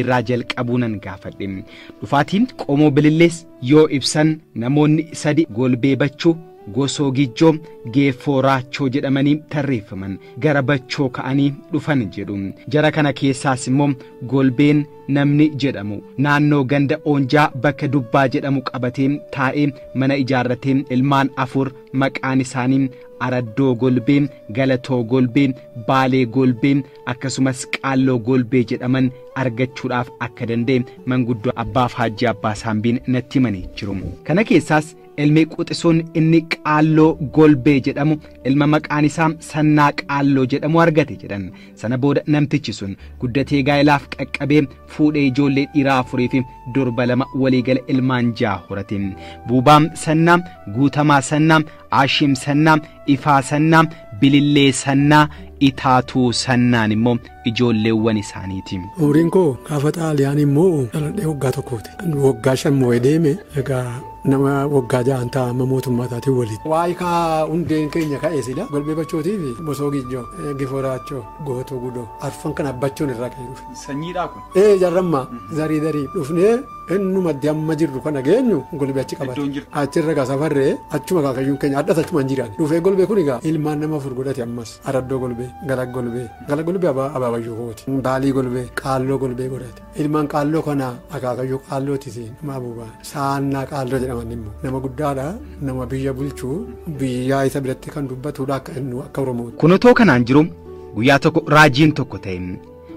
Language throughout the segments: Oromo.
Irraa jalqabuu nan gaafadhe. Dhufaatiin qomoo Bilillees yoo ibsan namoonni sadi Golbee Bachoo, Gosoo Gijjoo, Geeffoo Raachoo jedhamanii tarreeffaman gara Bachoo ka'anii dhufan jedhu. Jara kana keessaas immoo Golbeen namni jedhamu naannoo ganda Oonjaa bakka Dubbaa jedhamu qabatee taa'ee mana ijaarratee ilmaan 4 maqaan isaanii Araddoo Golbee, Galatoo Golbee, Baalee Golbee akkasumas Qaalloo Golbee jedhaman argachuudhaaf akka danda'e manguddoo Abbaa Faajjii Abbaa Saambiin natti himanii jiru. Kana keessaas ilmi quxisuun inni Qaalloo Golbee jedhamu ilma maqaan isaa Sannaa Qaalloo jedhamu argate jedhan. Sana booda namtichi sun guddatee gaa'ilaaf qaqqabee fuudhee ijoollee dhiiraa 4 fi durba 2 waliigala ilmaan 6 horate. Buubaam Sannaa, Guutamaa Sannaa, Aashiim Sannaa, Ifaa Sannaa, Bilillee Sannaa, Itaatuu Sannaan immoo ijoolleewwan isaaniiti. Umriin koo gaafa Xaaliyaan immoo dhaladhee waggaa tokkooti. Waggaa 5 moo'ee deeme egaa nama waggaa 6 ta'a amma mootummaa isaatiin walitti. Waa'ee kaa hundeen keenya ka'e sila Golbee Bachootii fi Bosoo Gijjoo, Gifoo Raachoo, Gootoo Gudoo arfan kana Bachoon irraa ka'ee dhufe. Sanyiidhaa kun? Ee jarrammaa zarii darii dhufnee innumatti amma jirru kana geenyu Golbee achi qabate. Iddoon jirtu. Achirra gaa safarree achuma kaakayyuun keenya addas achuma hin jiraan. Dhufee Golbee kun egaa ilmaan nama 4 godhate ammas Araddoo Golbee, Galag Golbee, Galag Golbee abaabayyuu kooti. Baalii Golbee, Qaalloo Golbee godhate. Ilmaan Qaalloo kana akaakayyuu Qaallooti siin nama Abuubaa. Saannaa Qaalloo jedhaman immoo nama guddaadha, nama biyya bulchu, biyyaa isa biratti kan dubbatudha akka inni akka Oromooti. Kun otoo kanaan jiru guyyaa tokko raajiin tokko ta'e.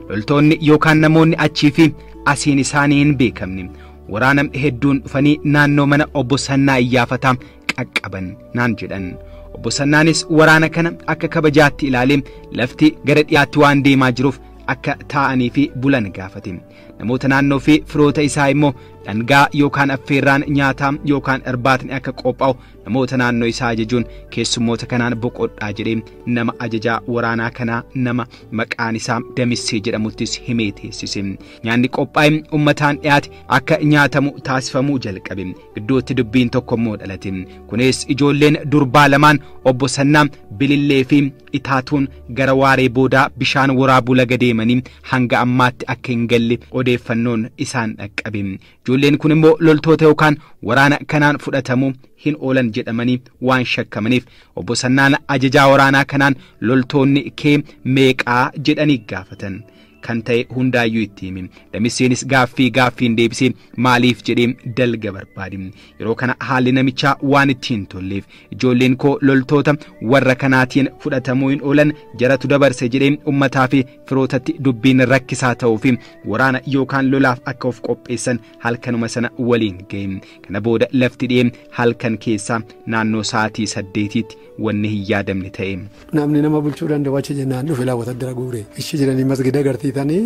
Loltoonni yookaan namoonni achii fi asiin isaanii hin beekamne waraana hedduun dhufanii naannoo mana obbo Sannaa Iyyaafataa qaqqaban naan jedhan. Obbo Sannaanis waraana kana akka kabajaatti ilaalee lafti gara dhiyaatti waan deemaa jiruuf akka taa'anii fi bulan gaafate. Namoota naannoo fi firoota isaa immoo dhangaa yookaan affeerraan nyaataa yookaan irbaatni akka qophaa'u namoota naannoo isaa ajajuun keessummoota kanaan boqodhaa jedhee nama ajajaa waraanaa kanaa nama maqaan isaa Damissee jedhamuttis himee teessise. Nyaanni qophaa'e uummataan dhiyaate akka nyaatamu taasifamuu jalqabe. Gidduutti dubbiin tokko immoo dhalate. Kunis ijoolleen durbaa lamaan obbo Sannaa Bilillee fi Itaatuun gara waaree boodaa bishaan waraabuu laga deemanii hanga ammaatti akka hin galle odeeffannoon isaan dhaqqabe. Ijoolleen kun immoo loltoota yookaan waraana kanaan fudhatamuu hin oolan jedhamanii waan shakkamaniif obbo Sannaan ajajaa waraanaa kanaan loltoonni kee meeqaa jedhanii gaafatan. Kan ta'e hundaayyuu itti himi. Damisseenis gaaffii gaaffiin deebisee maaliif jedhee dalga barbaade. Yeroo kana haalli namichaa waan itti hin tolleef ijoolleen koo loltoota warra kanaatiin fudhatamuu hin oolan jaratu dabarse jedhee uummataa fi firootatti dubbiin rakkisaa ta'uu fi waraana yookaan lolaaf akka of qopheessan halkanuma sana waliin ga'e. Kana booda lafti dhi'ee halkan keessaa naannoo sa'aatii 8tti wanni hin yaadamne ta'e. Namni nama bulchuu danda'u achi jennaan dhufe laawwata dira guure. Ishii jedhanii masgida agarsiisanii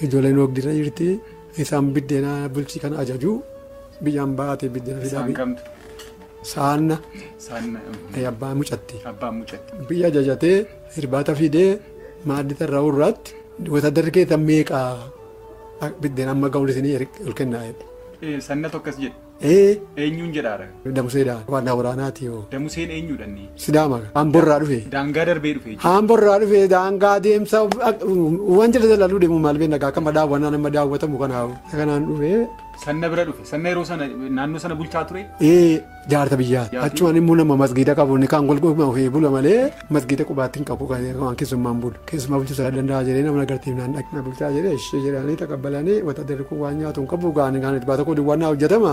ijoolleen oogdirra jirti. Isaan biddeena bulchii kana ajaju biyyaan baate biddeena fidaa. Isaan kamtu? Saanna. Saanna. Abbaa mucatti. Abbaa mucatti. Biyya ajajatee irbaata fidee maaddii tarraa irratti watadarri keessa meeqa biddeen amma ga'uun isinii ol kennaa jedhe. Sanna tokkos jedhe. Eenyuun jedhaara? Damuseedha. Waan waraanaati yoo. Damuseen eenyuudha inni? Sidaama. Hamborraa dhufe. Daangaa darbee dhufe jechuudha. Hamborraa dhufe daangaa deemsa waan jala jalaluu deemu maal beekna akka daawwannaa nama daawwatamu kanaaf. Kanaan dhufe. Sanna bira dhufe. Sanna yeroo sana naannoo sana bulchaa ture? Jaarta biyyaa. Achumaan immoo nama masgiida qabu inni kaan golgolma ofii bula malee masgiida qubaatti hin qabu waan keessummaan bulu. Keessumaa bulchuu isaa danda'a jedhee nama agartiif naan dhaqna bulchaa jedhee ishee jedhanii taqabbalanii wata kun waan nyaatu hin qabu gaan gaan irbaata koo duwwaan hojjetama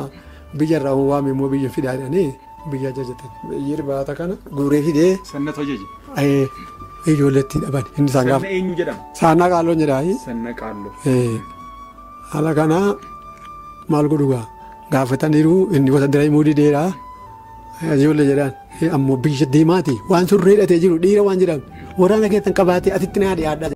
biyya irraa waame immoo biyya fidaa jedhanii biyya ajajatan. Biyyi irbaata kana guuree fidee. Sannatu ajaje. Ijoolleetti dhaban. Inni isaan gaafa. Sanna eenyu jedhama? Saannaa Qaalloon jedhaa. Sanna Qaalloo. Haala kanaa maal godhu gaa gaafataniiru inni wata dira himuu dideera. Ijoollee jedhaan ammoo biyya deemaati waan surree hidhatee jiru dhiira waan jedhamu waraana keessan qabaatee asitti naa dhiyaadha.